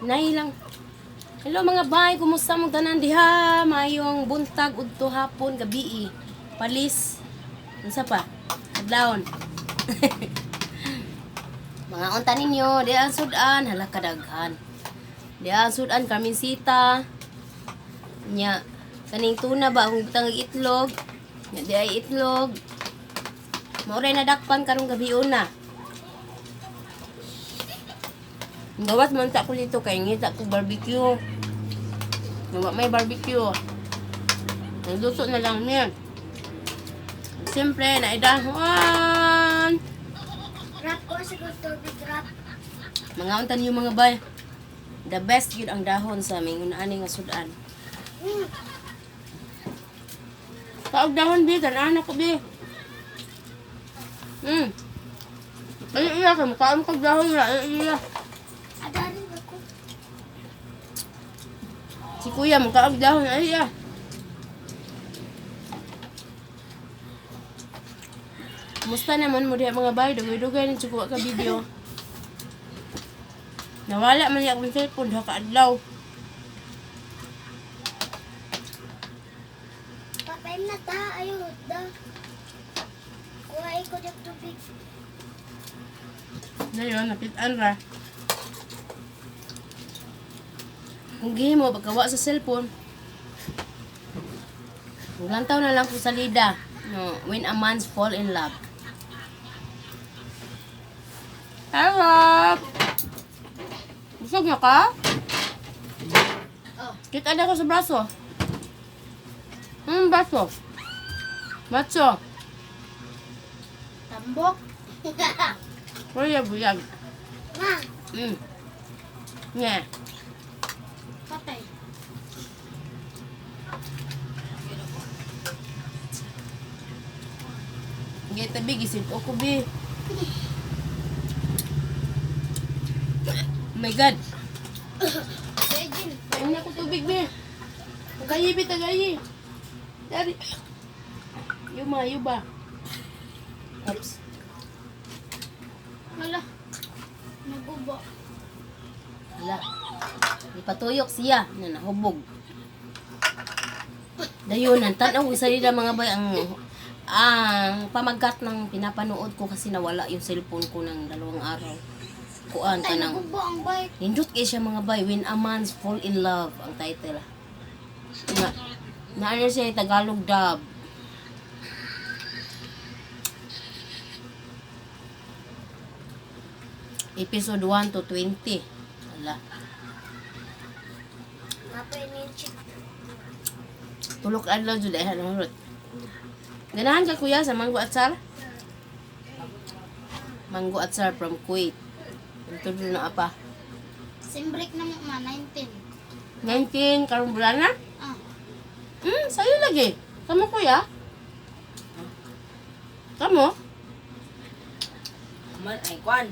Nay lang. Hello mga bay, kumusta mong tanan diha? Mayong buntag udto hapon gabi. Palis. Unsa pa? Adlawon. Mga unta ninyo, di ang sudan, hala kadaghan. Di ang sudan kaminsita. Nya, kaning tuna ba kung butang og itlog? Nya di ay itlog. Mao ray nadakpan karong gabi una. Gawas man ta ko dito kay ngita ko barbecue. Nawa may barbecue. Nagluto na lang niya. Siyempre, naidahon. Wrap ko sa tubig, wrap. Mga untan yung mga bay. The best yun ang dahon sa aming ani nga sudan. Taog dahon bi, tanan ako bi. Ay iya ka mukhaan kag dahon ra, ay iya. Adarin ako. Si kuya mukhaog dahon, ay iya. Kumusta naman mo diha mga bay? Dugay-dugay ni chukuha ka video. Nawala man niya akong cellphone duha ka adlaw. Papay na ta, ayo da. Kuha ko yung tubig. Ngayon, nakitaan ra. Kung gihimo, pagkawa sa cellphone, Maglantaw na lang ko sa lida. No, when a man's fall in love. Hello! Busog na ka? Oh. Kita na ko sa braso. Braso. Macho. Tambok. Kuya buyag. Ma, Nga. patay. Nga tabi, gisid ko bi. Oh my God. Virgin. Ano ko tubig bi. Tagayi bi, tagayi. Dari. Yuma, yuba. Oops. Wala. Nagubo. Wala. Ipatuyok siya na nahubog. Dayon, ang tanaw ko sa nila mga bay, ang pamagat ng pinapanood ko kasi nawala yung cellphone ko ng 2 araw. Kuan ka Patay, ng nagubo ang bike. Nindot kay siya mga bay, When a Man's Fall in Love, ang title. Na, na ano siya, Tagalog dub. Episode 1 to 20. Ala. Mapay ni chick. Tulok adlaw jud ay hanong rot. Ganahan ka kuya sa mango atsar? Mango atsar from Kuwait. Ito na apa. Simbrek na mo ma, 19. 19 karong bulan na? Ah, Sa'yo lagi. Kamu kuya? Kamu? Man ay kwan.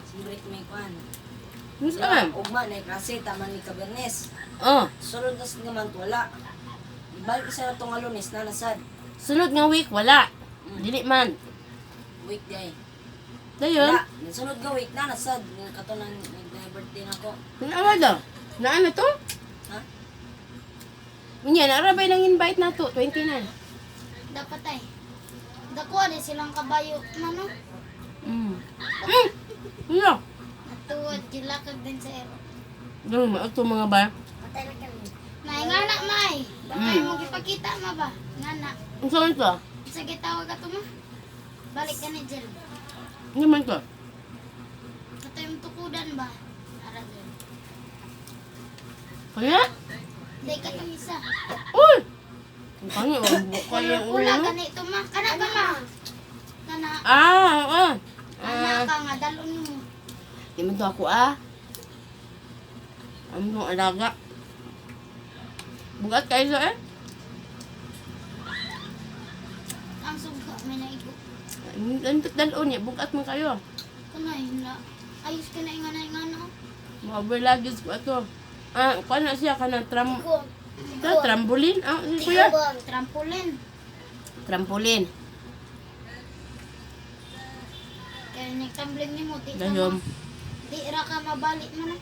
Simbrek may kwan. Ano man? Ugma na klase tama ni Cabernes. Oh, Sunod na nga man wala. Ibalik isa na tong Lunes na nasad. sunod nga week wala. Dili man. Week day. Dayon. Wala. Sunod nga week na nasad. Nga kato nang birthday na ko. Ano daw? Naan na to? Ha? Unya, naarabay nang invite na to, 29. dapat ay. Dakuha din silang kabayo na no. Ano? Natuwad, gilakag din sa ero. Ganun, ito mga ba? Patay na kami. May nga na, may. Baka mo gipakita ma ba? Nga na. Ang saan to? Sa gitawag ato ma. Balik ka ni Jel. Ano man to? Ato yung tukudan ba? Ara Jel. Kaya? Di ka tong isa. Uy! Ang kanya, wag mo kaya Pula ulo. gani ito ma. Kana ba ma? Kana. Ah, ah. Ana Ah, ka nga dalon mo. di man to ako ah. Ano itong alaga? Bugat kayo eh. Ang sugka may naigo. Ang dalon niya, bugat man kayo. Kana hina. Ayos ka na nga na nga na. Mga ko ato. Ah, kuha na siya ka ng tram... Ta, trambolin? Ah, si kuya? Trampolin. Trampolin. Kaya ni tumbling nimo di ka Dayom. ma- di ra ka mabalik man. Ah.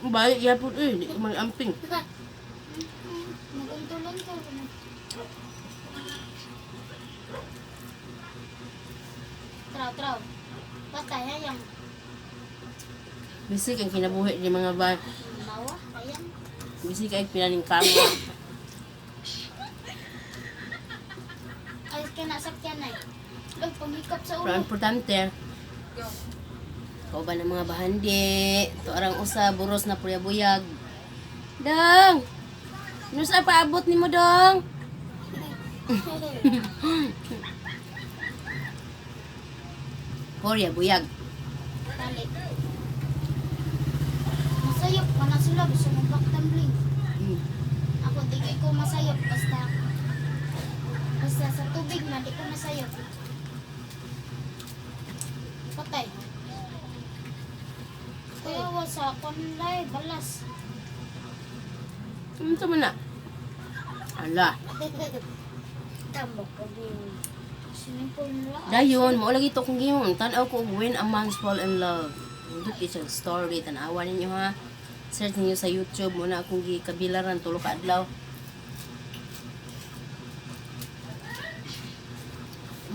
Balik yapon eh, di ko mag-amping. Maguntulon ko. Traw, traw. Patay, hayang. Bisik ang kinabuhi ni mga bay. Mawa, hayang. Bisik ay pinaning kamo. Ay, kinasakyan ay. Ay, panghikap sa Pero ulo. ang importante, kauban ng mga bahandi, to arang usa, buros na puyabuyag. Dong! Nusa paabot nimo dong? Porya buyag. Balik. Masayop, wala sila. Gusto mong back tumbling. Ako, di kay ko masayop. Basta, basta sa tubig na, di ko masayop. Patay. Kuya, wa sa konlay, balas. Ano sa man na? Ala. Tamo ko Swimming pool nila. Dayon, mao lagi to kung gihimong tan-aw ko og When a Man's Fall in Love. Nindot kay siyang story tan-awa ninyo ha. Search ninyo sa YouTube mo na akong gikabilaran tulo ka adlaw.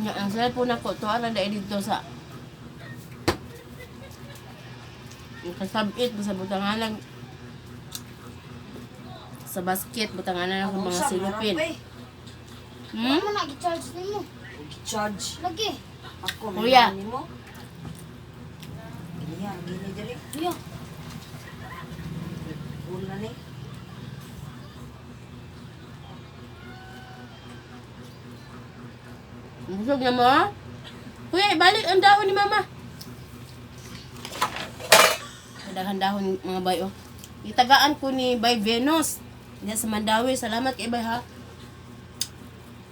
Nya ang cellphone nako to ara dai didto sa Nakasabit ba sa butanganan sa basket butanganan ako mga silupin. Ano na, gi-charge nimo. Charge. Lagi. Ako, Kuya. may mo. Gini ya, gini diri. Yo. Una ni. Busog na mo? ah? Kuya, ibalik ang dahon ni mama. Dahon dahon mga bay oh. Itagaan ko ni Bay Venus. Diyan sa Mandawi. Salamat kay Bay ha.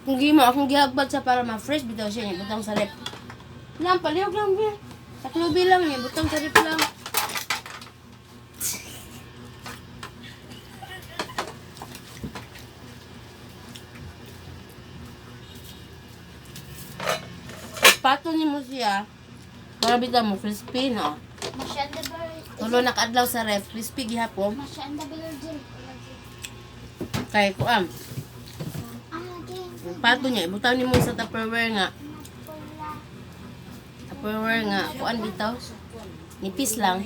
Kung gimo akong gihagbad sa para ma-fresh bitaw siya niya butang sa rep. Lang palihog lang be. Taklubi lang niya butang sa rep lang. Pato nimo siya. Para bitaw mo crispy no. Masyanda ba? Tulo na kaadlaw sa ref, crispy gihapon. Masyanda ba yung Kay kuam. Ah, game. Pato niya, ibutaw nimo sa Tupperware nga. Pula. Tupperware nga, kuan bitaw. Nipis lang.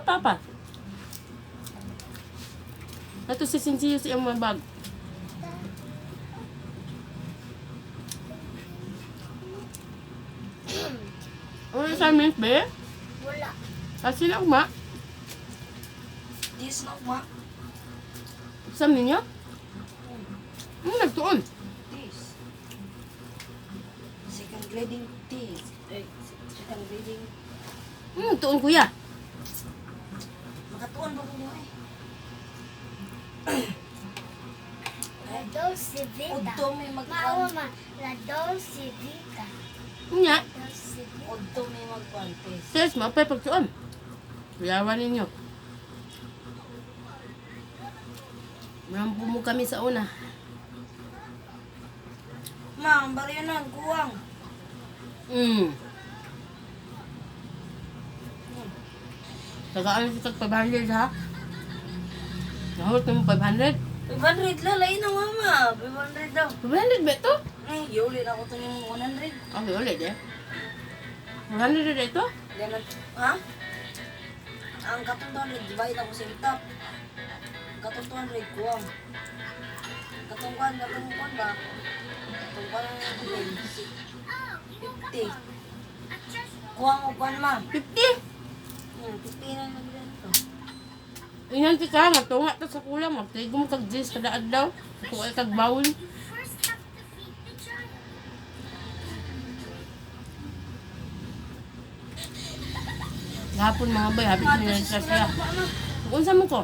Pa pa. Ato si Sinsiyo sa iyong mga bag. Ano assignment be? Wala. Kasi na uma. This na ma. Exam ninyo? Nagtuon. This. Second grading this. Eh, second grading. Nagtuon kuya. Makatuon ba ko mo eh? La Dolce Vita. Udto may Maawa magkuan. ma. La Dolce Vita. Nya, Dolce Vita. Udto may magkuan test. Sis, mapay pagtuon. Kuyawan ninyo. Marampo mo kami sa una. Ma, ang baryonan kuwang. Tagaan si kag 500 ha? Nahulot na mo 500? 500 la, lain na mama. 500 daw. 500 ba ito? Eh, yuli na ako to yung 100. Okay, ulit eh. 100 na ito? Yan ang, ha? Ang katong 200, divide ako sa itap. Ang katong 200, kuwang. Katong kuwan, katong kuwan ba? Katong kuwan ang 50. Kuwang o kuwan ma. 50? 50 na lang ito. Ingan ti ka, matunga ta sa kulang. Magtigom kag 10 kada adlaw. Kung ay kag bawon. Gahapon mga bay, habi ko nila sa siya. Unsa mo ko?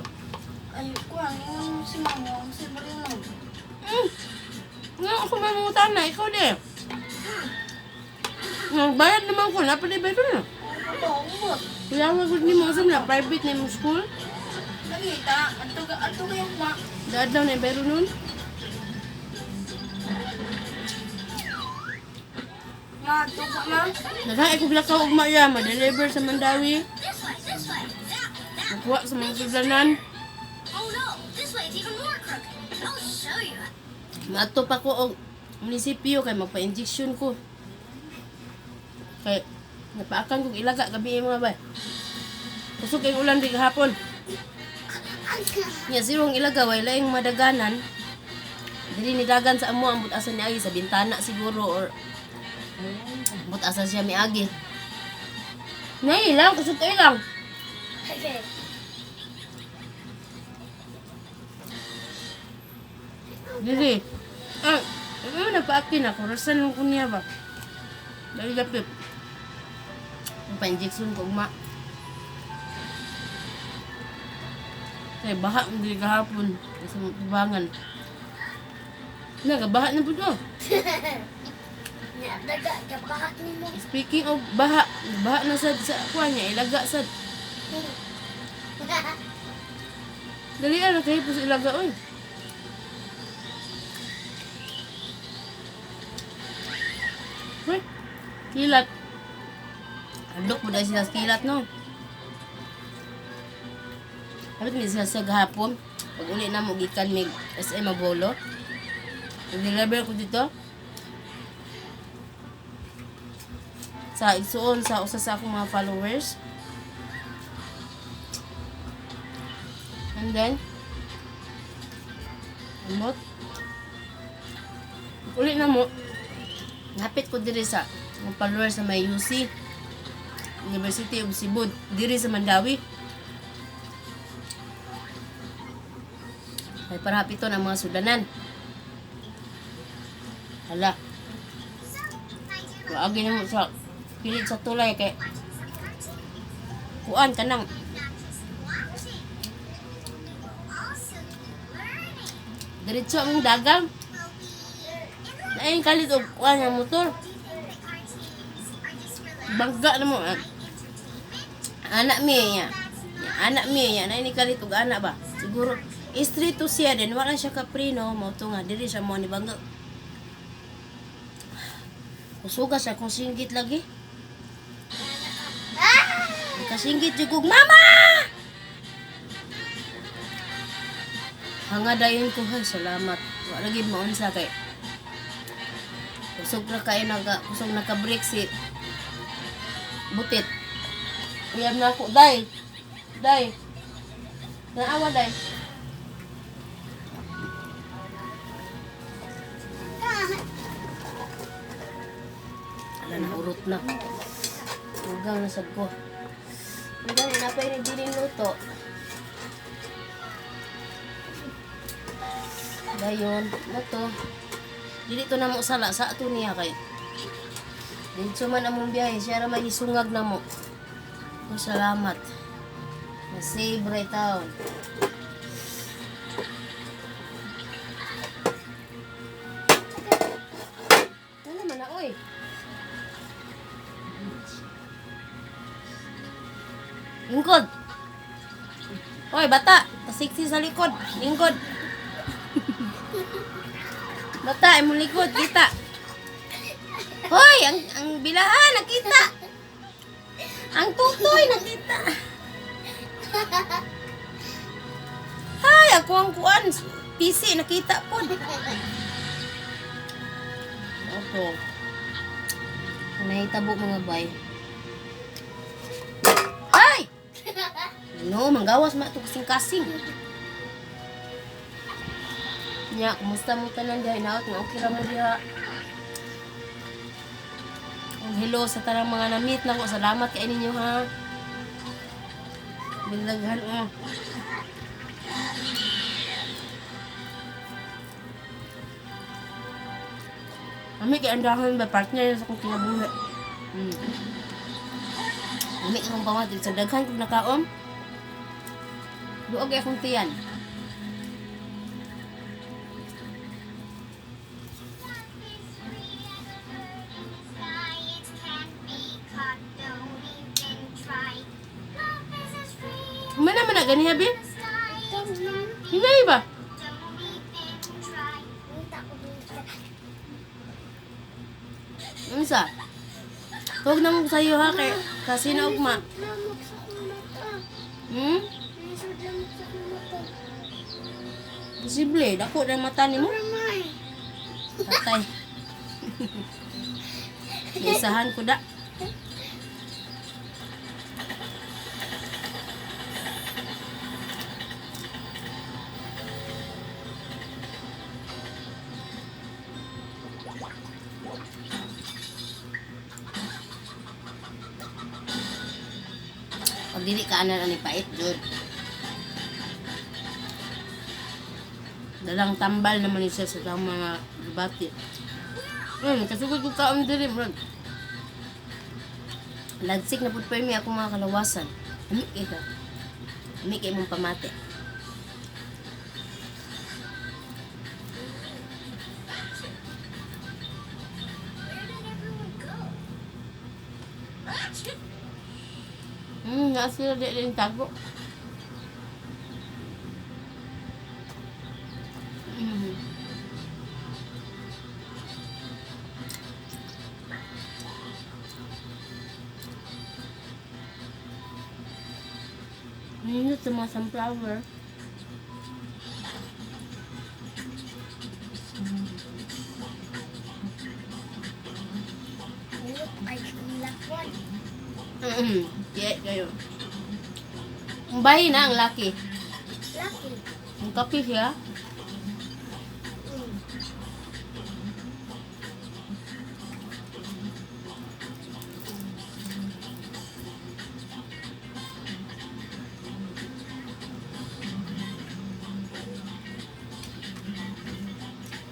Ay, kuwang, yung si mama, ang si Marino. Nga ako mangungutan na, ikaw di. Nagbayad naman ko, napalibay ko na. Ano, umot. Kaya nga gud nimo sa na private na imong school. Lagi, ta, anto kayo ma. Daadlaw na ibero nun. Nga, tuka ma. Naghain ko lakaw ugma ya, ma-deliver sa Mandawi. Magkuha sa mga sudlanan. Maadto pa ko og munisipyo kay magpa-injection ko. Kay napaakan kog ilaga gabi mga bay. Kusog kay ulan di gahapon. Nya zero ang ilaga way laing madaganan. Dili ni dagan sa amo ang butasan niagi sa bintana siguro or butasan siya miagi. Nay lang kusog kay lang. Dili. Ah, ano napaakin ako rasan lang ko niya ba. Dali dapit. Magpa-injection ko ugma. Kay baha man dili gahapon sa mga tubangan. Nagabaha na pud oh. Nya daga gabahak nimo. Speaking of baha, baha na sad sa kuan niya ilaga sad. Dali na kay sa ilaga oy. Uy, kilat. Adlok po dahil sila sa kilat no. Kapit mi sila sa gahapon. Pag uli na mo gikan mig SM Mabolo. Nag-deliver ko dito. Sa igsuon sa usa sa akong mga followers. And then, amot. Uli na mo, Napit ko diri sa mga followers sa may UC. University of Cebu, diri sa Mandawi. Kay para hapito ng mga sudanan. Hala. Waagi na mo sa kilid sa tulay kay kuan kanang diretso ang dagang. Naing kalit og kuan ang motor. Bangga na mo. Ah. Anak mi niya. Anak mi niya, na ni kalit og anak ba? Siguro street to siya din wala siya kaprino mo to nga diri siya mo ni bangga. Kusuga siya kung singgit lagi. Kasinggit jud kog mama. Hanga dayon ko hay salamat. Wa lagi maunsa kay kusog ra kayo naga kusog naka-break si Butit. Uyab na ako, day. Day. Naawa, day. Ala na urot na. Hugaw na sad ko. Ang gani na pa yung dining luto. Dayon, mo to. Dili to na mo sala sa ato niya kay. Dito man among biyahe, siya ra may isungag na mo. Oh, salamat. Na-save right town. Ano naman na, oy? Lingkod. Oy, bata, pasiksi sa likod. Lingkod. Bata, imong likod, kita. Hoy, ang bilahan nakita. Ang tutoy nakita. Hay, ako ang kuan. PC nakita po. Opo. Nahitabo mga bay. Ay! No, manggawas ma to kasing-kasing. Nya, kumusta mo tanan diha hinaot nga okay ra mo diha. Ang hello sa tanang mga na-meet nako, salamat kay ninyo ha. Bindaghan oh. Ami kay andahan ba partner sa akong kinabuhi. Lami akong pamati sa daghan kog nakaom. Duog akong tiyan. Mana man na gani habi? Hinay ba? Unsa? Huwag na mo sa'yo ha, kay, kasi na ugma. Lamok sa akong mata. Nasod lamok sa akong mata. Posible, dako na mata nimo. Ramay. Patay. Isahan ko da. Pag dili ka ana ni pait jud. Dalang tambal naman ni siya sa tang mga bati. Kasugod ko kaon diri bro. Lagsik na pud permi ako mga kalawasan. Ami kay ka. Ami kay mong pamate. Naa sila di din tago. Nindot sa mga sunflower. Ay, lakwan. Yeah, kayo. Ang bahay na ang laki. Lucky. Ang kape siya.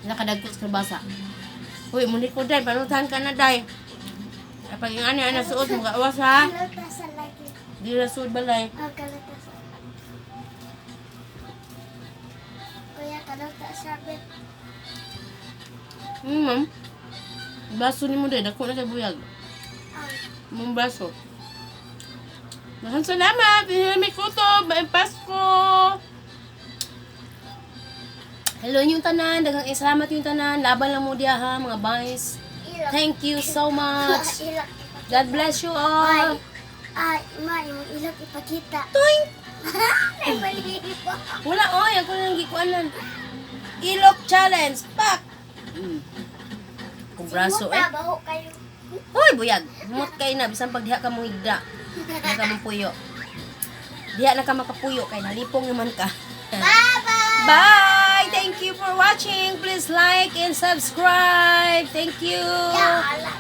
Nakadagkot sa basa. Uy, muli ko day, panutan ka na day. Pag yung ano, ano, suot mo kaawas ha. Kalata sa laki. Di na suot balay. Oh, kalata sa. Kuya, kalata sa bet. Ma'am. Baso ni mo day, dako na kay buyag. Ay, Mong baso. Maraming salamat! Hindi na may kutob! May Pasko! Hello yung tanan, daghang salamat yung tanan. Laban lang mo diya ha, mga guys. ilok. Thank you so much. Ilok. God bless you all. Ay, ma, imong ilok ipakita. Toing! Ay, mali po. Wala oy, ako nang gikuanan. Ilok challenge, pak. Kung braso eh. Simuta, baho kayo. Hoy, buyag. Humot kay na bisan pag diha ka mo higda. Diha ka mong puyo. Diha na ka makapuyo kay nalipong naman ka. Bye-bye! Bye! Thank you for watching. Please like and subscribe. Thank you. Ya, ala.